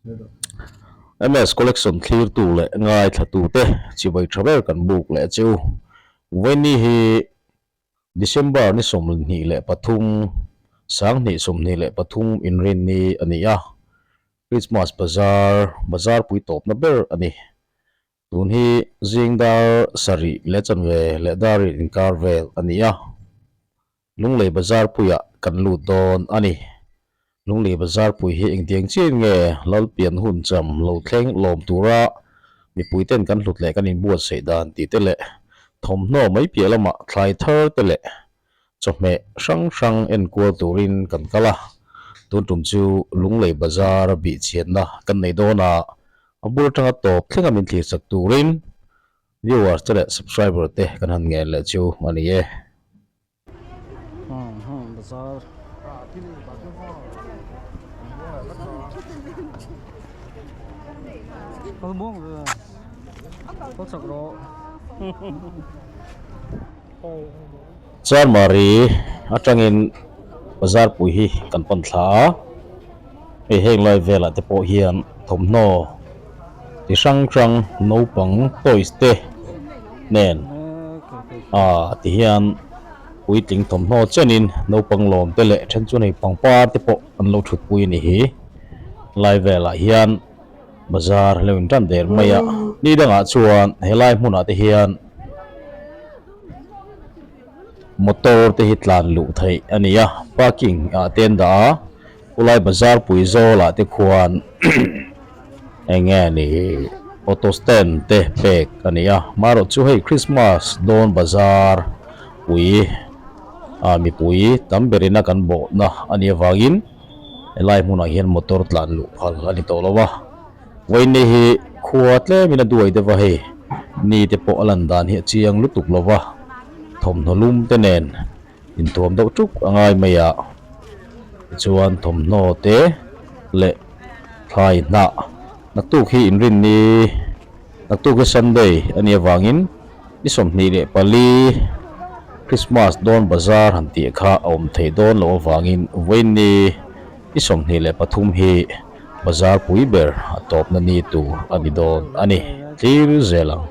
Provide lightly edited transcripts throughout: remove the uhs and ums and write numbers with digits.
MS Collection thlirtu leh ngaithlatute chibai tha ber kan buk leh che u. Vawiini hi December ni 23, 2023 inrinni a ni a, Christmas bazar, bazar pui tawpna ber a ni. Tun hi zing dar sarih leh chanve leh dar riat inkar vel a ni a, Lunglei bazar puiah kan lut dawn a ni. Lunglei bazar pui hi engtiang chian nge Lalpian hun cham lo thleng lawm tura mipuiten kan hlut leh kan inbuatsaih dan tih te leh thawmhnaw mai piah lamah thlai thar te leh chawhmeh hrang hrang enkual turin kan kal a. Tun tum chu Lunglei bazar bihchhiatna kan nei dawn a, a bul atanga tawp thlenga min thlirsak turin Viewers te leh subscriber te kan han ngen leh chu a ni e. Charmari atangin bazar pui hi kan pan thla a, hei heng lai velah te pawh hian thawmhnaw chi hrang hrang naupang toys te nen ah ti hian puitling thawmhnaw chenin naupang lawm te leh then chuan hei pangpar te pawh an lo thut pui a ni hi lai velah hian bazar a lo in tan der mai a ni dangah chuan helai hmunah te hian motor te hi tlan luh theih a ni a parking ah te an dah a khulai bazar pui zawlah te khuan eng nge ni auto stand te pek a ni a marawh chu hei christmas dawn bazar pui ah mipui tam berin a kan bawhna a nih avangin helai hmunah hian motor tlan luh phal a ni tawh lo a vawiin hi khua tlemin a duai deuh a hei ni te pawh a lan dan hi a chiang lutuk lo va thawmhnaw lum te nen intuam deuh tuk a ngai mai a tichuan thawmhnaw te leh thlai hnah naktuk hi inrinni naktuk hi sunday a nih avangin ni 24 Christmas dawn bazar han tih kha a awm theih dawn loh avangin vawiinni ni 23 hi bazar pui ber a tawpna ni tur a ni dawn a ni thlir zel ang.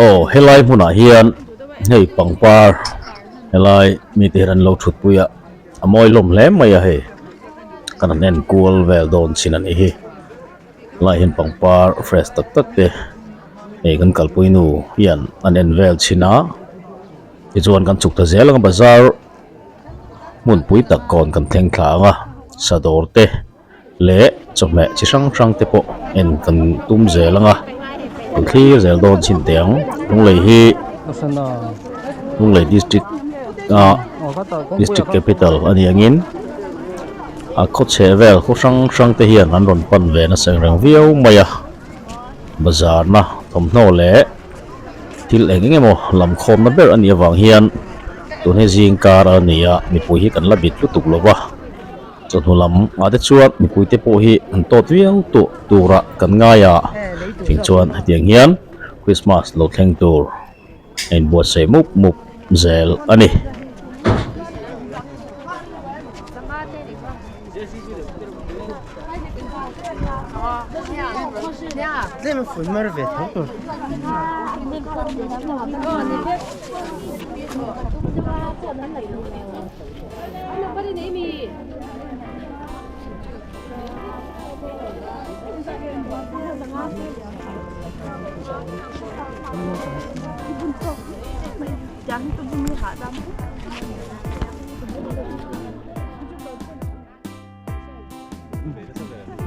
Aw helai hmunah hian hei pangpar helai mite hian an lo thutpui a a mawi hlawm hle mai a hei kan han en kual vel dawn chin a nih hi helaiah hian pangpar fresh tak tak te hei kan kalpui nu hian an en vel thin a tichuan kan chhuk ta zel ang a bazar hmunpui tak kawn kan thleng thla ang a sadawr te. Leh chawhmeh chi hrang hrang te pawh en kan tum zel ang a kan thlir zel dawn chin teh ang Lunglei hi Lunglei district a district capital a nih angin a khaw chheh vel khaw hrang hrang te hian an rawn pan ve nasa reng viau mai a bazar na thawmhnaw leh thil eng eng emaw lam khawmna ber a nih avang hian tun hi zing kar a ni a mipui hi kan la bit lutuk lo va. Chawhnu lam ah te chuan mipui te pawh hi an tawt viau tawh turah kan ngai a, thing chuan hetiang hian Christmas lo thleng tur a inbuatsaih mup mup zel a ni.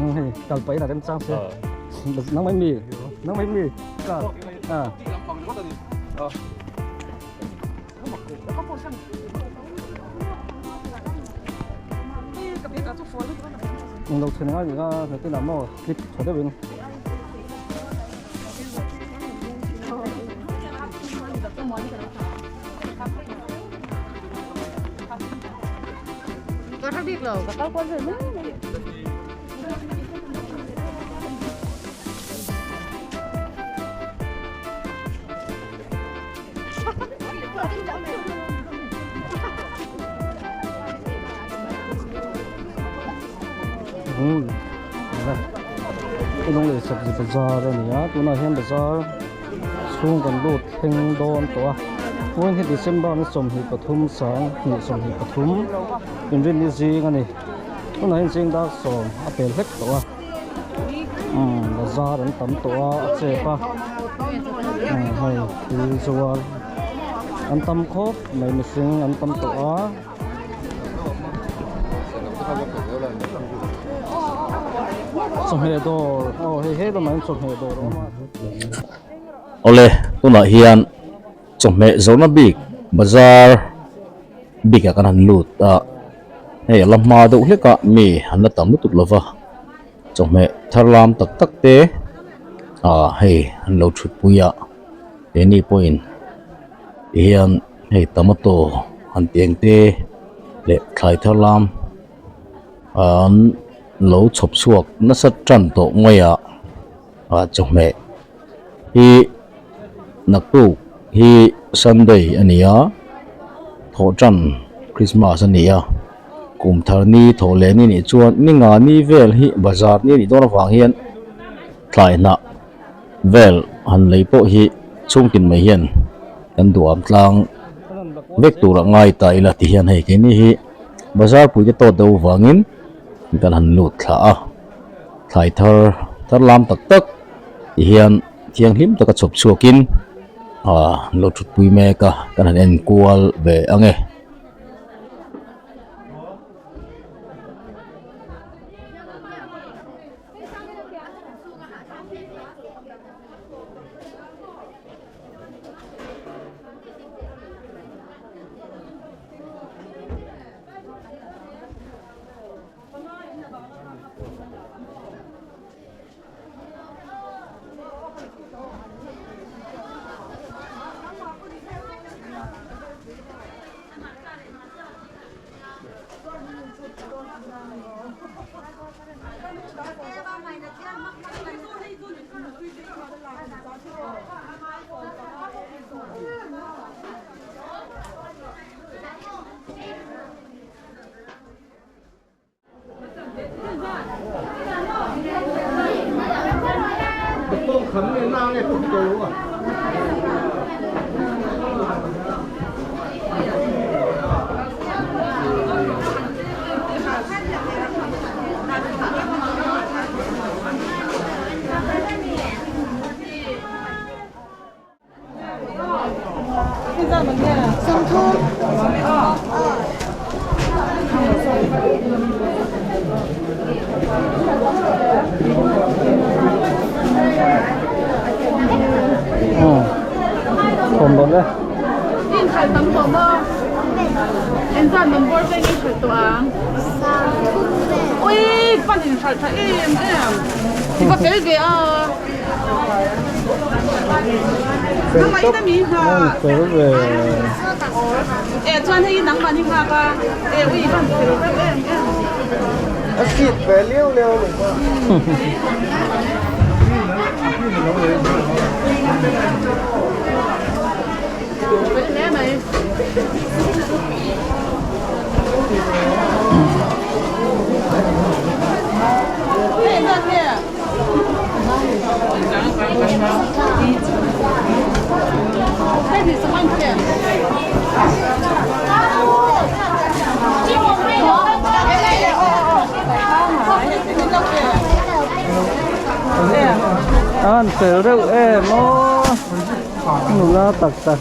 Hei kal pahin a remchang se. Nang mai mi nang mai mi ka a. Englo chhen ngai ni a nakinah maw clip tha deuhin. Lunglei sabzi bazar a ni a tunah hian bazar chhung kan lut thleng dawn tawh a vawiin hi December ni 23 sang 23 inrinni zing a ni tunah hian zing dar sawm a pel hlek tawh a umm bazar an tam tawh a a chep a umm hei thil zuar an tam khawp mai mihring an tam tawh a. Chawhmeh dawr aw hei he lamah hian chawhmeh dawr a awm a. Awle tunah hian chawhmeh zawrhna bik bazar bikah kan han lut a hei a la hma deuh hlek a mi an la tam lutuk lo va chawhmeh thar lam tak tak te ah hei an lo thutpui a keini pawhin tihian hei tomato han tih ang te leh thlai thar lam an lo chhawp chhuak nasa tan tawh mai a ah chawhmeh hi naktuk hi sunday a ni a thawh tan christmas a ni a kum thar ni thawh leh ni nih chuan ni nga ni vel hi bazar ni a nih dawn avang hian tlai hnah vel han lei pawh hi chhungtin mai hian kan duham tlang vek tur a ngai ta ila ti hian hei keini hi bazar pui te tawt deuh vangin kan han lut thla a thlai thar thar lam tak tak ti hian thianghlim taka chhawp chhuakin ah an lo thutpui mek a kan han en kual ve ang e. An fel reuh em aw nula tak tak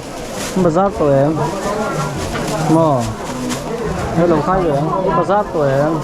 bazar tawh em maw hello khai ve ang bazar tawh em.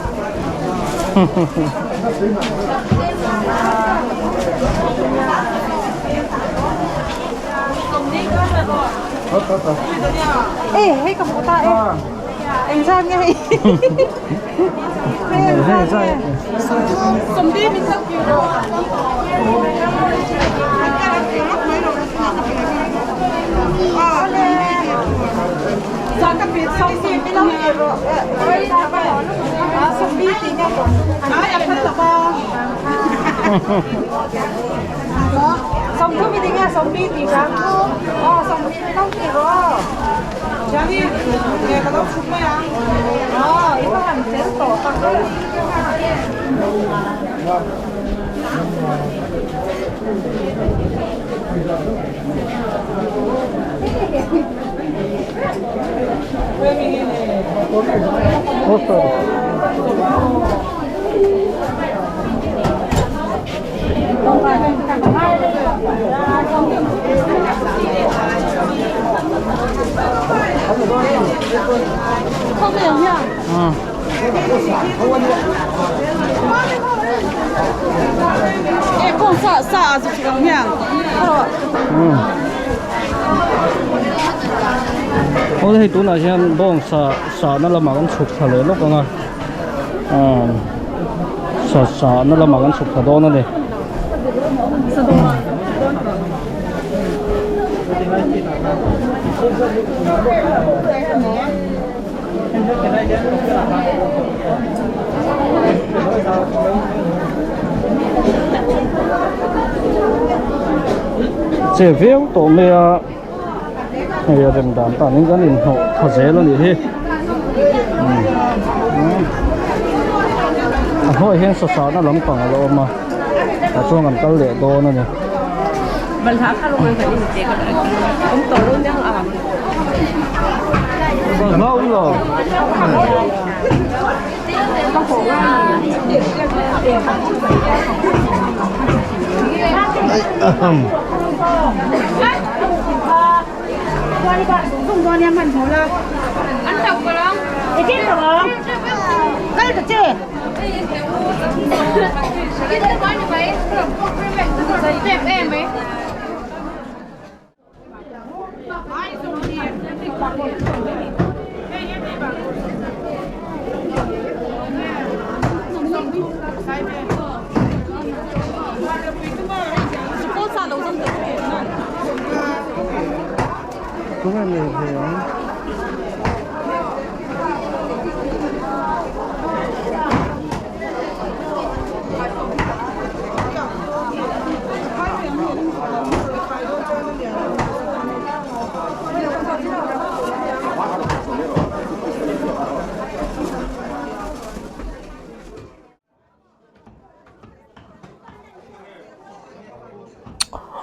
Aw hei tunah hian bawng sa sahna lamah kan chhuk thla leh lawk ang a aaa sa sahna lamah kan chhuk thla dawn a ni. Che viau tawh mai a hei a rem dan tan in kan inhnawh thla zel a nih hi a hnuaiah hian sasana lampang a la awm a tah chuan kan kal leh dawn a ni.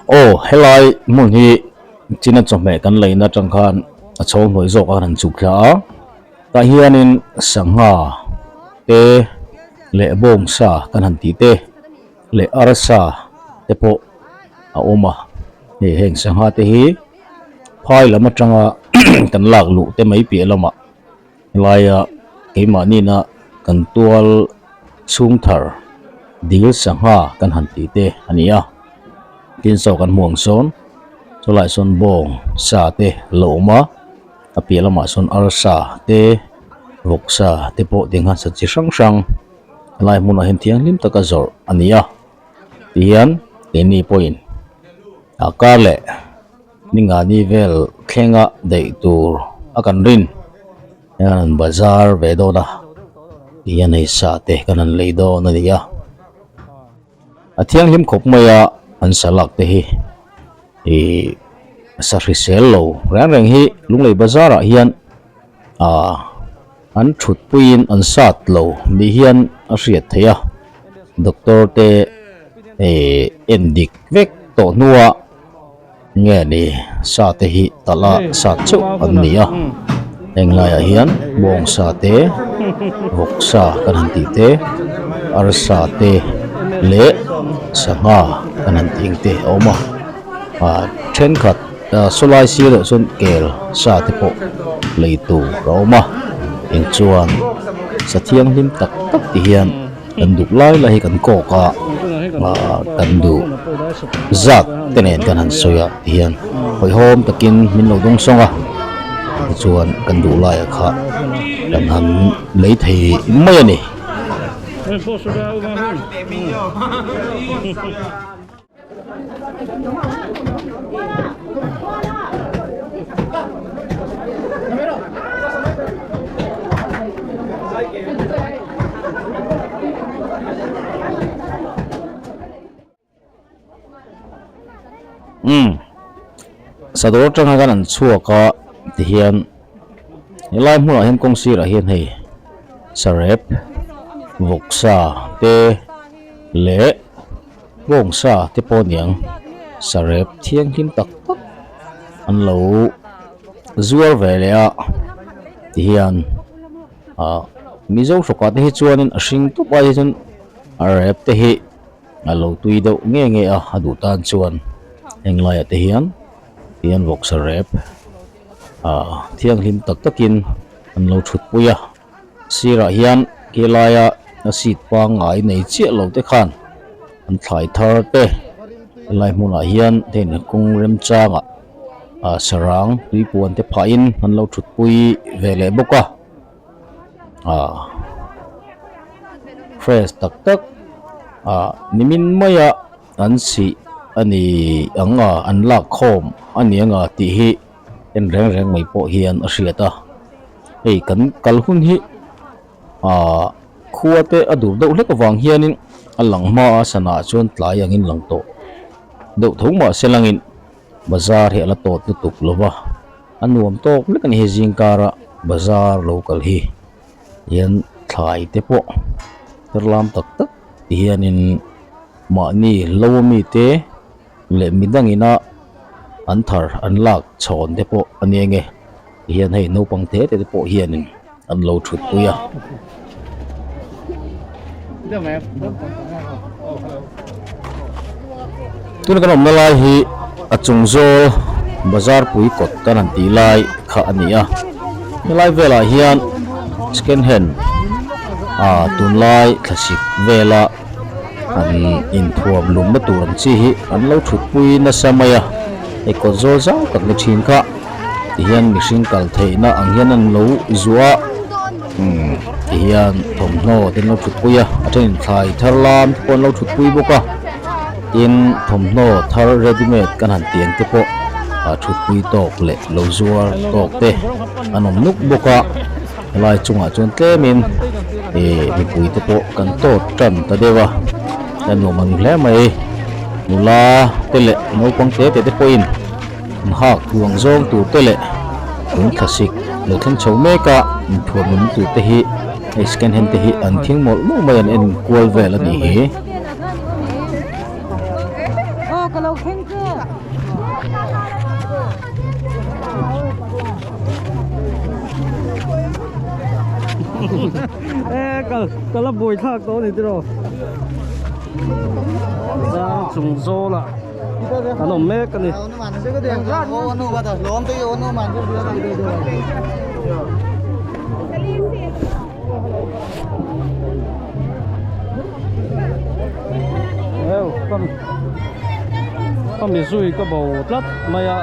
Aw helai hmun hi china chawhmeh kan leina atang khan a chho hnuai zawk a han chhuk thla a tah hianin sangha te leh bawngsa kan han tih te leh arsa te pawh a awm a hei heng sangha te hi phai lam atanga kan lak luh te mai piah lamah helaia keimahni na kan tual chhung thar dil sangha kan han tih te a ni a tin saw kan hmuh ang sawn chulaiah sawn bawng sa te a lo awm a a piah lamah sawn arsa te vawksa te pawh tinghan sa chi hrang hrang helai hmunah hian thianghlim taka zawrh a ni a tihian keini pawhin a kar leh ningani vel thlenga daih tur a kan rin hian an bazar ve dawn a tihian hei sa te kan han lei dawn a ni a a thianghlim khawp mai a an salak te hi ihh sa hrisel lo reng reng hi lunglei bazar ah hian ahh an thut puiin an sat lo ni hian a hriat theih a doctor te ihh en dik vek tawh hnuah nge ni sa te hi talh a sat chauh an ni a heng laiah hian bawng sa te vawk sa kan han tih te arsa te leh sangha kan han tih ang te a awm a ah thenkhat ah sawlai sir ah chuan kel sa te pawh lei tur a awm a eng chuan sa thianghlim tak tak ti hian. Kan duh lai lai hi kan kawk a ah kan duh zat te nen kan han sawi a tihian hawihhawm takin min lo dawng sawng a tichuan kan duh laiah kha kan han lei thei mai a ni. Umm sadawr atanga khan an chhuak a tihian helai hmunah hian kawng sirah hian hei sarep vawksa te leh bawngsa te pawh aniang sarep thianghlim tak tak an lo zuar ve leh a tihian ah mizo hrawkah te hi chuanin a hring tawp ai hi chuan a rep te hi a lo tui deuh nge nge a a duh tan chuan heng laiah te hian hian vawksa rep ah thianghlim tak takin an lo thut pui a sirah hian khelaia a seat pangngai nei chiah lo te khan an thlai thar te helai hmunah hian heng kawng remchangah ah sarang tuipuan te phahin an lo thut pui ve leh bawk a. ah fresh tak tak ah nimin maia an sih a ni ang a an lak khawm a ni ang a tih hi en reng reng mai pawh hian a hriat a hei kan kal hun hi ah khua te a dur deuh hlek avang hianin a lang hma a sana ah chuan tlai angin lang tawh deuh tho mahse langin bazar hi a la tawt lutuk lo va. A nuam tawk lek a ni hi zingkara bazar lo kal hi hian thlai te pawh herlam tak tak ti hianin mahni lo ami te leh midang ina an thar an lak chhawn te pawh a nia nge ti hian hei naupang te te pawh hianin an lo thut pui a. Tuna kan awmna lai hi a chung zawl bazar pui kawt kan han tih lai kha a ni a helai velah hian second hand ah tunlai thlasik vela an inthuam lumna tur ang chi hi an lo thutpui nasa mai a hei kawt zawl zau tak ni thin kha. Tihian mihring kal theihna ang hian an lo zuah a umm tihian thawmhnaw te an lo thutpui a a thenin thlai thar lam te pawh an lo thutpui bawk a tin thawmhnaw thar ready made kan han tih ang te pawh ah thutpui tawk leh lo zuar tawk te an awm nuk bawk a helai chungah chuan tlemin ih mipui te pawh kan tawt tan ta deuh a a nuam ang hle mai nula te leh naupang te te te pawhin. An hak thuang zawng tur te leh tun thlasik lo thleng chho mek a inthuam awm tur te hi hei second hand te hi an thing mawlh mawlh mai an en kual vel a nih hi. An awm mek a ni. Ka mi zui ka bo tlat mai a.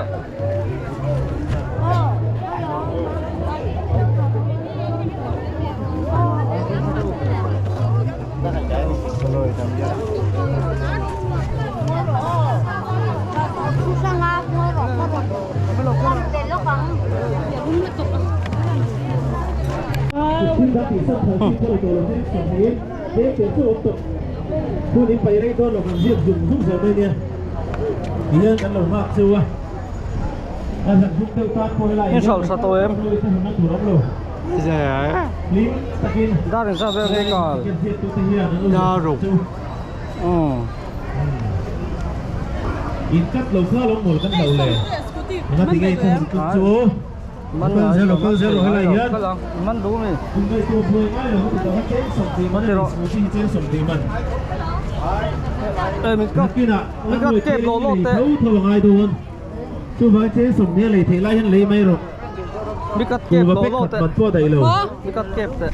In hralh tha tawh em? Dar in zat vel nge kal? Umm. Man ngai lo man thei ngai lo kal ang man duh mi ti rawh e min kap min kap kep lawh lawh teh mi kat kep lawh lawh teh mi kat kep teh.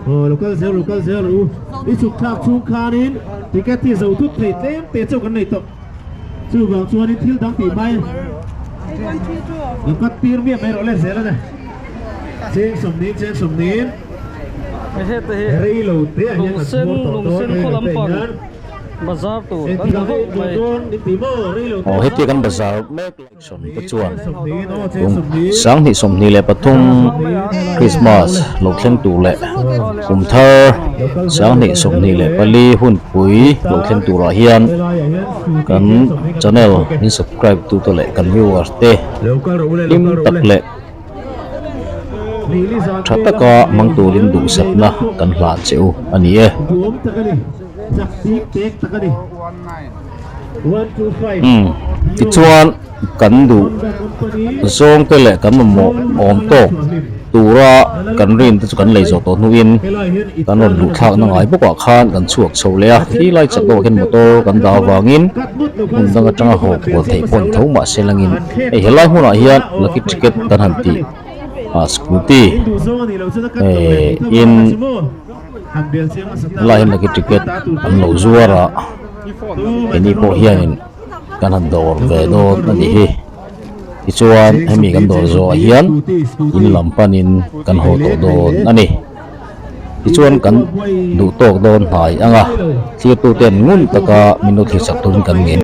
Aw lo kal zel ru kal zel ru i chhuk thlak chhung khanin ticket hi zo thut thei tlem te chauh kan nei tawh chuvang chuanin thil dang tih mai lo cut tir miah mai rawh le zel a ni cheng sawmnin cheng sawmnin rei lo te ah hian kan hmawr tawh dawn rei lo te ah hian bazar tur kan hmu vak mai. Aw hetia kan bazar mek lai. Sawmte chuan kum 2023 Krismas lo thleng tur leh kum thar 2024 hunpui lo thleng turah hian kan channel min subscribe tute leh kan viewers te hlim tak leh tha taka hmang turin duhsakna kan hlan che u a ni e. Umm tichuan kan duh zawng te leh kan mamawh awm tawk tura kan rin te chu kan lei zawh tawh hnuin kan rawn luh thlakna ngai bawkah khan kan chhuak chho leh a khilai chak deuhah khian motor kan dah avangin hmun dang atanga haw kual theih pawh ni tho mahse langin hei helai hmunah hian lucky ticket kan han tih ah scooty eh in. Helai hian lucky ticket an lo zuar a keini pawh hianin kan han dawr ve dawn a ni hi tichuan hemi kan dawr zawhah hian in lam panin kan haw tawh dawn a ni tichuan kan duh tawk dawn hnai ang a thlir tuten ngun taka min lo thlir chak turin kan ngen.